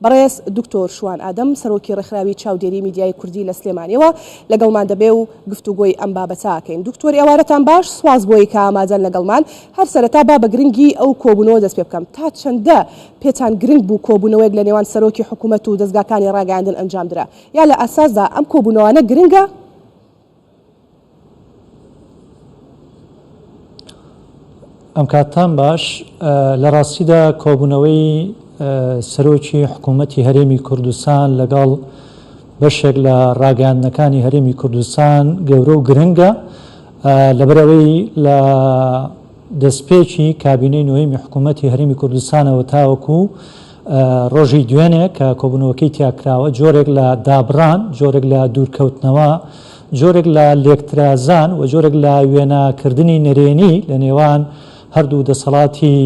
بەڕێز دکتۆر شوان ئادەم سەرۆکی ڕێکخراوی چاودێری میدیای کوردی لە سلێمانیەوە لەگەڵمان دەبێ و گفتوگۆی ئەم بابەتە ئەکەین. دکتۆر ئێوارەتان باش، سوپاس بۆی کە ئامادەن لەگەڵمان. هەر سەرەتا با بە گرنگی ئەو کۆبوونەوە دەست پێ بکەم. تا چەندە پێتان گرنگ بوو کۆبوونەوەیەک لە نێوان سەرۆکی حکوومەت و دەزگاکانی ڕاگەیاندن ئەنجام درا؟ یا لە ئاساسدا ئەم کۆبوونەوانە گرنگە؟ ئەم کاتتان باش. لە ڕاستیدا کۆبوونەوەی سەرۆکی حکوومەتی هەرێمی کوردستان لەگەڵ بەشێک لە ڕاگەیاندنەکانی هەرێمی کوردستان گەورە و گرنگە لەبەرئەوەی لە دەستپێکی کابینەی نۆیەمی حکوومەتی هەرێمی کوردستانەوە تاوەکو ڕۆژی دوێنێ کە کۆبوونەوەکەی تیا کراوە جۆرێک لە دابڕان، جۆرێک لە دوورکەوتنەوە، جۆرێک لە لێکترازان و جۆرێک لە وێناکردنی نەرێنی لە نێوان هەردوو دەسەڵاتی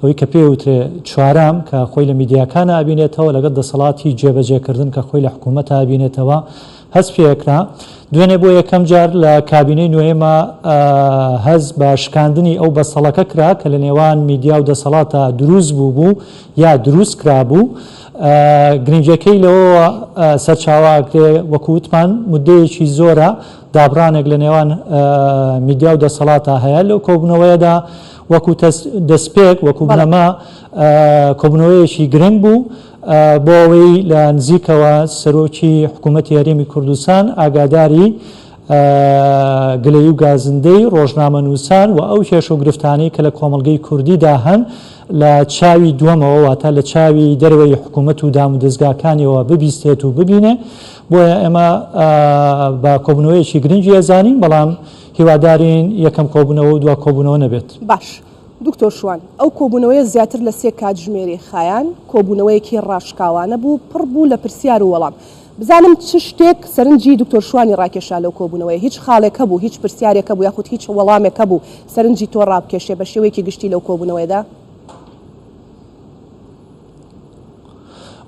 ئەوەی کە پێی وترێ چوارەم کە خۆی لە میدیاکانا ئەبینێتەوە لەگەڵ دەسەڵاتی جێبەجێکردن کە خۆی لە حکوومەتا ئەبینێتەوە هەست پێکرا. دوێنێ بۆ یەکەم جار لە کابینەی نۆیەما هەست بە شکاندنی ئەو بەستەڵەکە کرا کە لە نێوان میدیا و دەسەڵاتا دروست بووبوو یا دروست کرابوو. گرنگیەکەی لەوەوە سەرچاوە ئەگرێ وەکو وتمان مدەیەکی زۆرە دابڕانێک لە نێوان میدیا و دەسەڵاتا هەیە لەو کۆبوونەوەیەدا وەکو دەستپێک وەکو بنەما کۆبوونەوەیەکی گرنگ بوو بۆ ئەوەی لە نزیکەوە سەرۆکی حکوومەتی هەرێمی کوردستان ئاگاداری گلەیی و گازندەی ڕۆژنامەنووسان و ئەو کێشە و گرفتانەی کە لە کۆمەڵگەی کوردیدا هەن لە چاوی دووەمەوە واتە لە چاوی دەرەوەی حکوومەت و دامودەزگاکانیەوە ببیستێت و ببینێ بۆیە ئێمە بە کۆبوونەوەیەکی گرنگی ئەزانین بەڵام هیوادارین یەکەم کۆبوونەوە و دوا کۆبوونەوە نەبێت. باش دکتۆر شوان، ئەو کۆبوونەوەیە زیاتر لە سێ کاتژمێری خایان، کۆبوونەوەیەکی ڕاشکاوانە بوو، پڕ بوو لە پرسیار و وەڵام. بزانم چ شتێک سەرنجی دکتۆر شوانی ڕاکێشا لەو کۆبوونەوەیە؟ هیچ خاڵێک هەبوو، هیچ پرسیارێک هەبوو یاخود هیچ وەڵامێک هەبوو سەرنجی تۆ ڕابکێشێ بە شێوەیەکی گشتی لەو کۆبوونەوەیەدا؟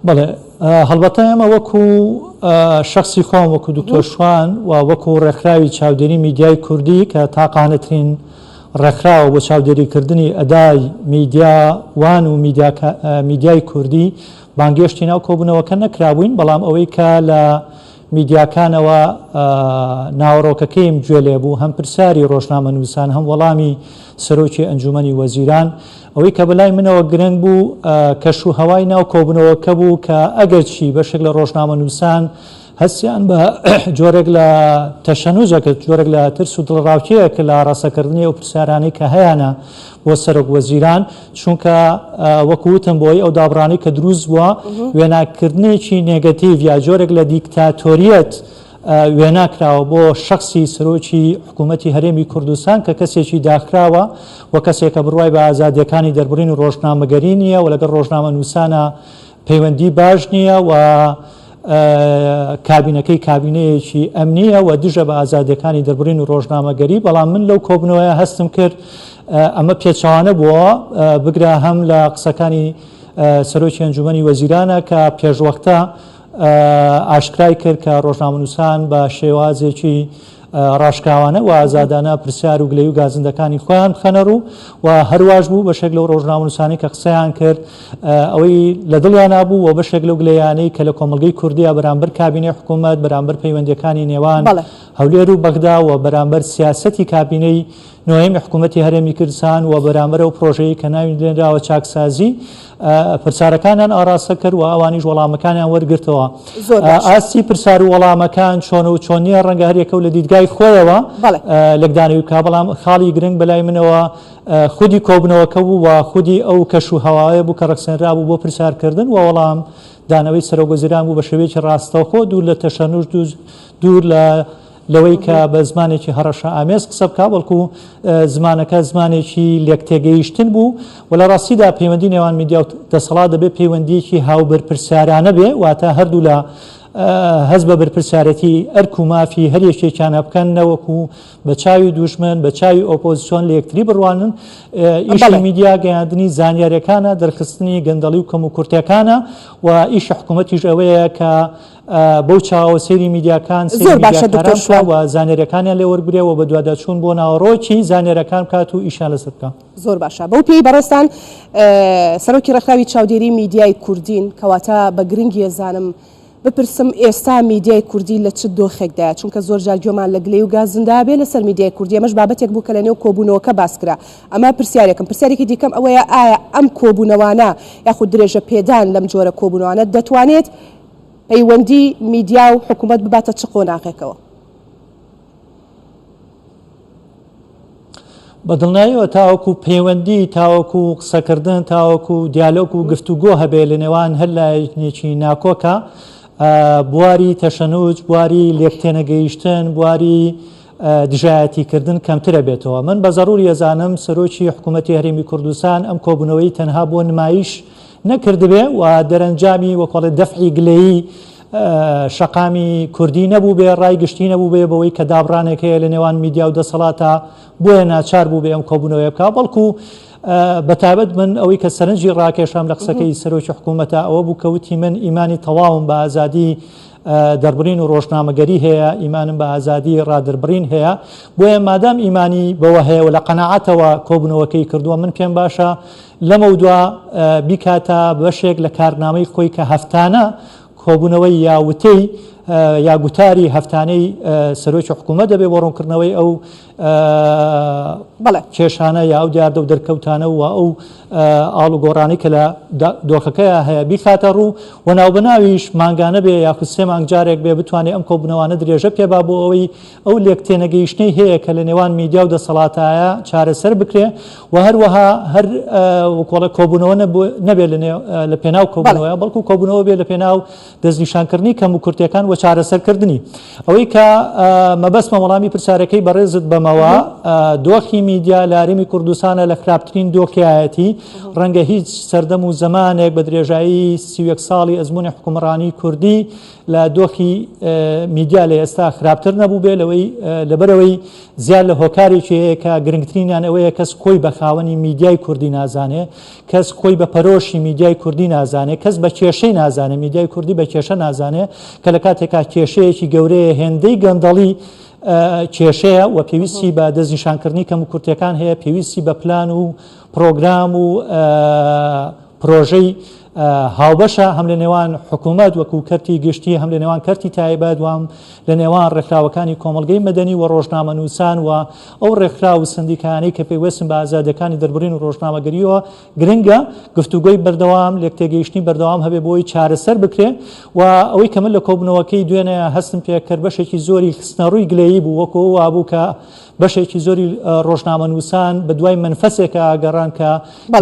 بەڵێ هەڵبەتە ئێمە وەکو شخصی خۆم وەکو دکتۆر شوان و وەکو ڕێکخراوی چاودێری میدیای کوردی کە تاقانەترین ڕێکخراوە بۆ چاودێریکردنی ئەدای میدیا وان و میدیای کوردی بانگێشتی ناو کۆبوونەوەکە نەکرابووین بەڵام ئەوەی کە لە میدیاکانەوە ناوەڕۆکەکەیم گوێ لێ بوو، هەم پرسیاری ڕۆژنامەنووسان، هەم وەڵامی سەرۆکی ئەنجوومەنی وەزیران. ئەوەی کە بەلای منەوە گرنگ بوو، کەش و هەوای ناو کۆبوونەوەکە بوو کە ئەگەرچی بەشێک لە ڕۆژنامەنووسان هەستیان بە جۆرێک لە تەشەنوج ئەکرد، جۆرێک لە ترس و دڵەڕاوکێ ئەکرد لە ئاڕاستەکردنی ئەو پرسیارانەی کە هەیانە بۆ سەرۆک وەزیران، چونکە وەکو وتم بۆی ئەو دابڕانەی کە دروست بووە وێناکردنێکی نێگەتیڤ یا جۆرێک لە دیکتاتۆریەت وێنا کراوە بۆ شخصی سەرۆکی حکوومەتی هەرێمی کوردستان کە کەسێکی داخراوە و کەسێکە بڕوای بە ئازادیەکانی دەربڕین و ڕۆژنامەگەری نییە و لەگەڵ ڕۆژنامەنووسانە پەیوەندی باش نییە و کابینەکەی کابینەیەکی ئەمنییە و دژە بە ئازادیەکانی دەربڕین و ڕۆژنامەگەری، بەڵام من لەو کۆبنەوەیە هەستم کرد ئەمە پێچەوانە بووە، بگرە هەم لە قسەکانی سەرۆکی ئەنجومەنی وەزیرانە کە پێشوەختە ئاشکرای کرد کە ڕۆژنامەنووسان بە شێوازێکی ڕاشکاوانە و ئازادانە پرسیار و گلەیی و گازندەکانی خۆیان بخەنە ڕوو و هەرواش بوو بەشێک لەو ڕۆژنامەنووسانەی کە قسەیان کرد ئەوەی لە دڵیانا بوو و بەشێک لەو گلەیانەی کە لە کۆمەڵگەی کوردیە بەرامبەر کابینەی حکوومەت بەرامبەر پەیوەندیەکانی نێوان هەولێر و بەغدا و بەرامبەر سیاسەتی کابینەی نۆیەمی حکوومەتی هەرێمی کوردستان و بەرامبەر ئەو پرۆژەیەی کە ناوی لێنراوە چاکسازی پرسیارەکانیان ئاراستە کرد و ئەوانیش وەڵامەکانیان وەرگرتەوە. زۆر باشە. ئاستی پرسیار و وەڵامەکان چۆنە و چۆن نییە ڕەنگە هەر یەکە و لە دیدگای خۆیەوە لێکدانەوەی بکا، بەڵام خاڵی گرنگ بەلای منەوە خودی کۆبوونەوەکە بوو و خودی ئەو کەش و هەوایە بوو کە ڕەخسێنرابوو بۆ پرسیارکردن و وەڵام دانەوەی سەرۆکوەزیران بوو بە شێوەیەکی ڕاستەوخۆ دوور لە تەشەنوج دوور لە لەوەی کە بە زمانێکی هەڕەشەئامێز قسە بکا، بەڵکو زمانەکە زمانێکی لێکتێگەیشتن بوو و لە ڕاستیدا پەیوەندی نێوان میدیا و دەسەڵات دەبێ پەیوەندییەکی هاوبەرپرسیارانە بێ، واتە هەردوولا هەست بە بەرپرسیارێتی ئەرک و مافی هەر یەکێکیانە بکەن نەوەکو بە چاوی دوژمن بە چاوی ئۆپۆزیسیۆن لە یەکتری بڕوانن. ئیشی میدیا گەیاندنی زانیاریەکانە، دەرخستنی گەندەڵی و کەموکورتیەکانە و ئیشی حکوومەتیش ئەوەیە کە بەو چاوە سەیری میدیاکان زۆر باشە دکتۆر شوان و زانیاریەکانیان لێ وەربگرێ و بەدواداچوون بۆ ناوەڕۆکی زانیاریەکان بکات و ئیشیان لەسەر بکا. زۆر باشە بەو پێی بەڕێزتان سەرۆکی ڕێکخراوی چاودێری میدیای کوردین کەواتە بە گرنگی ئەزانم بپرسم ئێستا میدیای کوردی لە چ دۆخێکدایە چونکە زۆر جار گوێمان لە گلەی و گازندە بێ لەسەر میدیای کوردی ئەمەش بابەتێک بوو کە لە نێو کۆبوونەوەکە باس کرا ئەمە پرسیارێکم پرسیارێکی دیکەم ئەوەیە ئایا ئەم کۆبوونەوانە یاخود درێژە پێدان لەم جۆرە کۆبوونەوانە دەتوانێت پەیوەندی میدیا و حکوومەت بباتە چ قۆناغێکەوە؟ بە دڵنیاییەوە تاوەکو پەیوەندی، تاوەکو قسەکردن، تاوەکو دیالۆگ و گفتوگۆ هەبێ لە نێوان هەر لایەنێکی ناکۆکە، بواری تەشەنوج، بواری لێکتێنەگەیشتن، بواری دژایەتیکردن کەمترە بێتەوە. من بە زەروری ئەزانم سەرۆکی حکوومەتی هەرێمی کوردستان ئەم کۆبوونەوەی تەنها بۆ نمایش نەکردبێ و دەرەنجامی وەکۆڵێ دەفعی گلەیی شەقامی کوردی نەبووبێ، ڕای گشتی نەبووبێ بەوەی کە دابڕانێک هەیە لە نێوان میدیا و دەسەڵاتا بۆیە ناچار بووبێ ئەم کۆبوونەوەیە بکا، بەڵکو بە تایبەت من ئەوەی کە سەرنجی ڕاکێشام لە قسەکەی سەرۆکی حکوومەتە ئەوە بوو کە وتی من ئیمانی تەواوم بە ئازادی دەربڕین و ڕۆژنامەگەری هەیە، ئیمانم بە ئازادی ڕادەربڕین هەیە، بۆیە مادام ئیمانی بەوە هەیە و لە قەناعەتەوە کۆبوونەوەکەی کردووە من پێم باشە لەمەودوا بیکاتە بەشێک لە کارنامەی خۆی کە هەفتانە کۆبوونەوەی یا وتەی یا گوتاری هەفتانەی سەرۆکی حکوومەت دەبێ بۆ ڕوونکردنەوەی ئەو کێشانە یا ئەو دیاردە و دەرکەوتانە و ئەو ئاڵوگۆڕانەی کە لە دۆخەکەیا هەیە بیخاتە ڕوو و ناوبەناویش مانگانە بێ یاخود سێ مانگ جارێک بێ بتوانێ ئەم کۆبوونەوانە درێژە پێ با بۆ ئەوەی ئەو لێکتێنەگەیشتنەی هەیە کە لە نێوان میدیا و دەسەڵاتایە چارەسەر بکرێ و هەروەها هەر وەکۆڵە کۆبوونەوە نەبێت لە پێناو کۆبوونەوە بەڵکو کۆبوونەوە بێ لە پێناو دەستنیشانکردنی کەم و کورتەکان و چارەسەرکردنی ئەوەی کە مەبەستمە وەڵامی پرسیارەکەی بەڕێزت بەمەوە دۆخی میدیا لە هەرێمی کوردستانە لە خراپترین دۆخیایەتی ڕەنگە هیچ سەردەم و زەمانێک بە درێژایی 31 ساڵی ئەزمموی حکومڕانی کوردی لە دۆخی میدیا لە ئێستا خراپتر نەبووبێ لەوەی لەبەرەوەی زیاد لە هۆکارێکی هەیە کە گرنگترینیان ئەوەیە کەس خۆی بە خاوەنی میدیای کوردی نازانێ کەس خۆی بە پەرۆشی میدیای کوردی نازانێ کەس بە کێشەی نازانێ میدیای کوردی بە کێشە نازانێ کە لە کاتێکا کێشەیەکی گەورەیە هێندەی گەندەڵی کێشەیە و پێویستی بە دەستنیشانکردنی کەموکورتیەکان هەیە پێویستی بە پلان و پرۆگرام و پرۆژەی هاوبەشە هەم لە نێوان حکوومەت وەکو کەرتی گشتی هەم لە نێوان کەرتی تایبەت و هەم لە نێوان ڕێکخراوەکانی کۆمەڵگەی مەدەنی و ڕۆژنامەنووسان و ئەو ڕێکخراو و سەندیکایانەی کە پەیوەستن بە ئازادیەکانی دەربڕین و ڕۆژنامەگەریەوە گرنگە گفتوگۆی بەردەوام لێکتێگەیشتنی بەردەوام هەبێ بۆی چارەسەر بکرێ و ئەوەی کە من لە کۆبوونەوەکەی دوێنێ هەستم پێکرد بەشێکی زۆری خستنەڕووی گلەیی بوو وەکو وابوو کە بەشێکی زۆری ڕۆژنامەنووسان بە دوای مەنفەسێکا گەڕان کە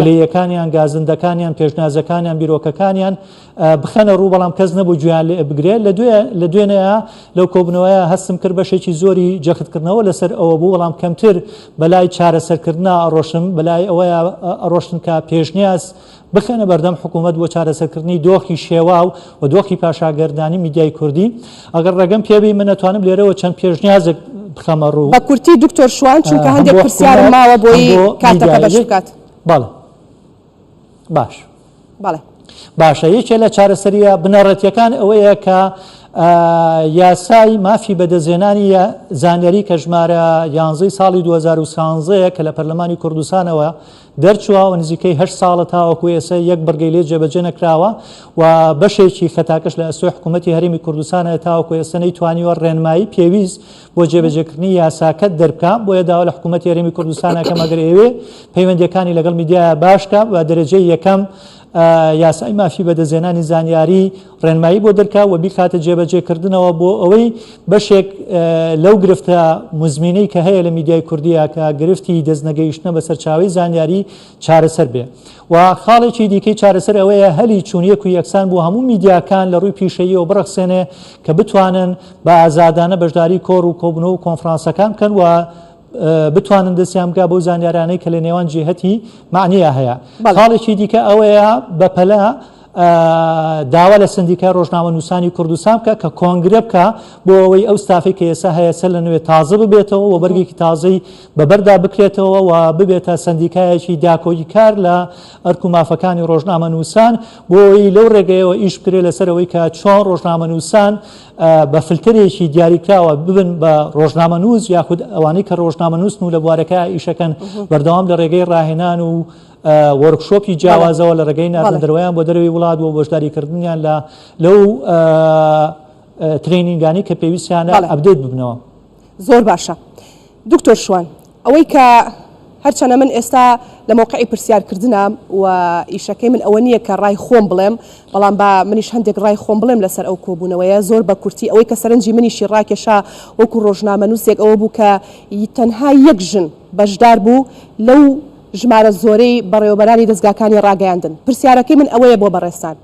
گلەییەکانیان، گازندەکانیان، پێشنیازەکانیان، بیرۆکەکانیان بخەنە ڕوو، بەڵام کەس نەبوو گوێیان لێ بگرێ. لە دوێنێیا لەو کۆبوونەوەیە هەستم کرد بەشێکی زۆری جەختکردنەوە لەسەر ئەوە بوو، بەڵام کەمتر بەلای چارەسەرکردنا ئەڕۆشتن، بەلای ئەوەیا ئەڕۆشتن کە پێشنیاز بخەنە بەردەم حکوومەت بۆ چارەسەرکردنی دۆخی شێواو و دۆخی پاشاگەردانی میدیای کوردی. ئەگەر ڕێگەم پێ بی من ئەتوانم لێرەوە چەند پێشنیازێک بخەمە ڕوو. بە کورتی دکتۆر شوان چونکە هەم هەندێک بۆ پرسیارم حکوومەت ماوە هەم بۆی بۆ کاتەکە میدیا. بەش بکات. بەڵێ باش. بەڵێ. باشە یەکێ لە چارەسەرییە بنەڕەتییەکان ئەوەیە کە یاسای مافی بەدەستهێنانی زانیاری کە ژمارە یانزەی ساڵی 2013 کە لە پەرلەمانی کوردستانەوە دەرچووە و نزیکەی هەشت ساڵە تاوەکو ئێستا یەک بڕگەی لێ جێبەجێ نەکراوە و بەشێکی خەتاکەش لە ئەستۆی حکوومەتی هەرێمی کوردستانە تاوەکو ئێستا نەیتوانیوە ڕێنمایی پێویست بۆ جێبەجێکردنی یاساکە دەربکا بۆیە داوا لە حکوومەتی هەرێمی کوردستان ئەکەم ئەگەر ئەیەوێ پەیوەندییەکانی لەگەڵ میدیایا باش کا بە دەرەجەی یەکەم یاسای مافی بەدەستهێنانی زانیاری ڕێنمایی بۆ دەرکا و بیخاتە جێبەجێکردنەوە بۆ ئەوەی بەشێک لەو گرفتە موزمینەی کە هەیە لە میدیای کوردیە کە گرفتی دەستنەگەیشتنە بە سەرچاوەی زانیاری چارەسەر بێ و خاڵێکی دیکەی چارەسەر ئەوەیە هەلی چوونیەک و یەکسان بۆ هەموو میدیاکان لە ڕووی پیشەییەوە بڕەخسێنێ کە بتوانن بە ئازادانە بەشداری کۆڕ و کۆبوونەوە و کۆنفرانسەکان بکەن و بتوانن دەستیان بگا بەو زانیارانەی کە لە نێوان جیهەتی مەعنییا هەیە. خاڵێکی دیکە ئەوەیە بەپەلە داوا لە سندیکای ڕۆژنامەنووسانی کوردستان بکە کە کۆنگرە بکە بۆ ئەوەی ئەو ستافەی کە ئێستا هەیە سەر لە نوێ تازە ببێتەوە و بەرگێکی تازەی بەبەردا بکرێتەوە و ببێتە سەندیکایەکی داکۆکیکار لە ئەرک و مافەکانی ڕۆژنامەنووسان بۆ ئەوەی لەو ڕێگەیەوە ئیش بکرێت لەسەر ئەوەی کە چۆن ڕۆژنامەنووسان بە فلتەرێکی دیاریکراوە ببن بە ڕۆژنامەنووس یاخود ئەوانەی کە ڕۆژنامەنووسن و لە بوارەکە ئیشەکەن بەردەوام لە ڕێگەی ڕاهێنان و وۆرکشۆپی جیاوازەوە لە ڕێگەی ناردن دەرەوەیان بۆ دەرەوەی وڵات و بەشداریکردنیان لە لەو training انەی کە پێویستیانە update ببنەوە. زۆر باشە دکتۆر شوان ئەوەی کە هەرچەنە من ئێستا لە مەوقعی پرسیار کردنام و ئیشەکەی من ئەوە نییە کە ڕای خۆم بڵێم بەڵام با منیش هەندێک ڕای خۆم بڵێم لەسەر ئەو کۆبوونەوەیە زۆر بە کورتی ئەوەی کە سەرنجی منیشی ڕاکێشا وەکو ڕۆژنامەنووسێک ئەوە بوو کە تەنها یەک ژن بەشدار بوو لەو ژمارە زۆرەی بەڕێوەبەرانی دەزگاکانی ڕاگەیاندن. پرسیارەکەی من ئەوەیە بۆ بەڕێزتان،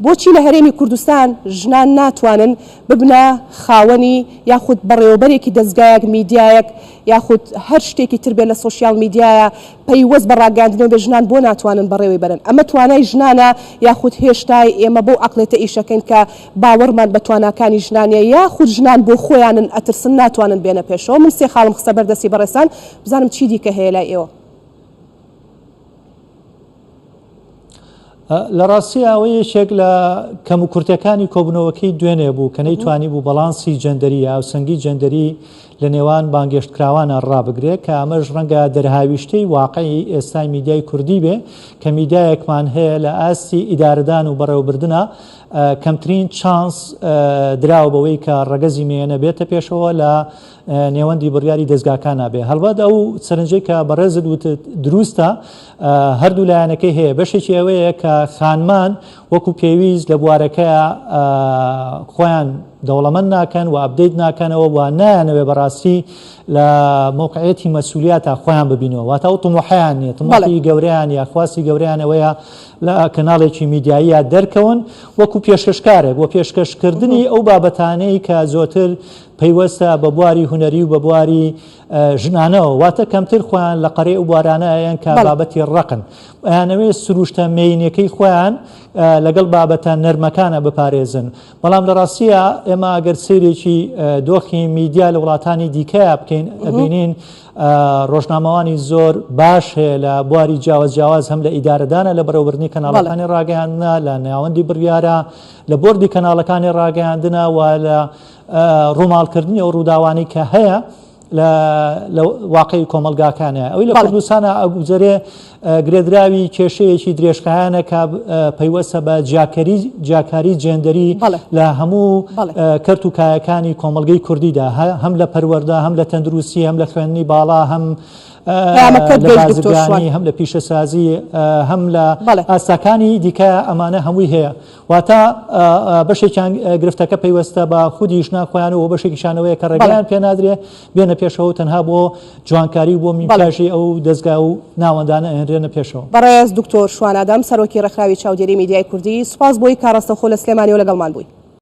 بۆچی لە هەرێمی کوردستان ژنان ناتوانن ببنە خاوەنی یاخود بەڕێوەبەرێکی دەزگایەک، میدیایەک یاخود هەر شتێکی تر بێت لە سۆشیال میدیایە پەیوەست بە ڕاگەیاندنەوە بێت، ژنان بۆ ناتوانن بەڕێوەی بەرن؟ ئەمە توانای ژنانە یاخود هێشتای ئێمە بەو عەقڵێتە ئیشەکەین کە باوەڕمان بە تواناکانی ژنان نیە یاخود ژنان بۆ خۆیانن ئەترسن ناتوانن بێنە پێشەوە؟ من سێ خاڵم خستە بەر دەستی بەڕێزتان بزانم چی دیکە هەیە لای ئێوە؟ لە ڕاستییا ئەوە یەکێک لە کەموکورتیەکانی کۆبوونەوەکەی دوێنێ بوو کە نەیتوانی بوو بەڵانسی جەندەری یا هاوسەنگی جەندەری لە نێوان بانگێشتکراوانە ڕابگرێت کە ئەمەش ڕەنگە دەرهاویشتەی واقعی ئێستای میدیای کوردی بێ کە میدیایەکمان هەیە لە ئاستی ئیدارەدان و بەڕێوەبردنا کەمترین چانس دراوە بەوەی کە ڕەگەزی مێیەنە بێتە پێشەوە لە نێوەندی بڕیاری دەزگاکانا بێ. هەڵبەت ئەو سەرنجەی کە بەڕێزت وتت دروستە، هەردوو لایەنەکەی هەیە، بەشێکی ئەوەیە کە خانمان وەکو پێویست لە بوارەکەیا خۆیان دەوڵەمەند ناکەن و update ناکەنەوە و نایانەوێ بەڕاستی لە مەوقعیەتی مەسولیاتا خۆیان ببینەوە، واتە ئەو طموحەیان نییە، طموحی گەورەیان یا خواستی گەورەیان ئەوەیە لە کەناڵێکی میدیاییە دەرکەون وەکو پێشکەشکارێک و پێشکەشکردنی ئەو بابەتانەی کە زۆتر پەیوەستە بە بواری هونەری و بە بواری ژنانەوە، واتە کەمتر خۆیان لە قەرەی ئەو بوارانە ئەیەن کە بابەتی ڕەقن، ئەیانەوێت سروشتە مێینەکەی خۆیان لەگەڵ بابەتە نەرمەکانە بپارێزن، بەڵام لە ڕاستییا ئێمە ئەگەر سەیرێکی دۆخی میدیا لە وڵاتانی دیکەیا بکەین ئەبینین ڕۆژنامەوانی زۆر باش هەیە لە بواری جیاواز جیاواز هەم لە ئیدارەدانە لە بەڕێوەبردنی کەناڵەکانی ڕاگەیاندنە لە ناوەندی بڕیارە لە بۆردی کەناڵەکانی ڕاگەیاندنە و لە ڕووماڵکردنی ئەو ڕووداوانەی کە هەیە لە واقعی کۆمەڵگاکانە ئەوی لە کوردستانە ئەگوزەرێ گرێدراوی کێشەیەکی درێژخایەنە کە پەیوەستە بە جیاکەری جیاکاری جێندەری لە هەموو کەرت و کایەکانی کۆمەڵگەی کوردیدا هەم لە پەروەردە هەم لە تەندروستی هەم لە خوێندنی باڵا هەم لە بازرگانی هەم لە پیشەسازی هەم لە ئاستەکانی دیکە ئەمانە هەمووی هەیە واتە بەشێکیان گرفتەکە پەیوەستە بە خودی ژنان خۆیان و بەشێکیشان ئەوەیە کە ڕێگەیان پێ نادرێ بێنە پێشەوە و تەنها بۆ جوانکاری و بۆ میکیاژی ئەو دەزگا و ناوەندانە ئەهێنرێنە پێشەوە. بەڕێز دکتۆر شوان ئادەم، سەرۆکی ڕێکخراوی چاودێری میدیای کوردی، سوپاس بۆی کە ڕاستەوخۆ لە سلێمانیەوە لەگەڵمان بووی.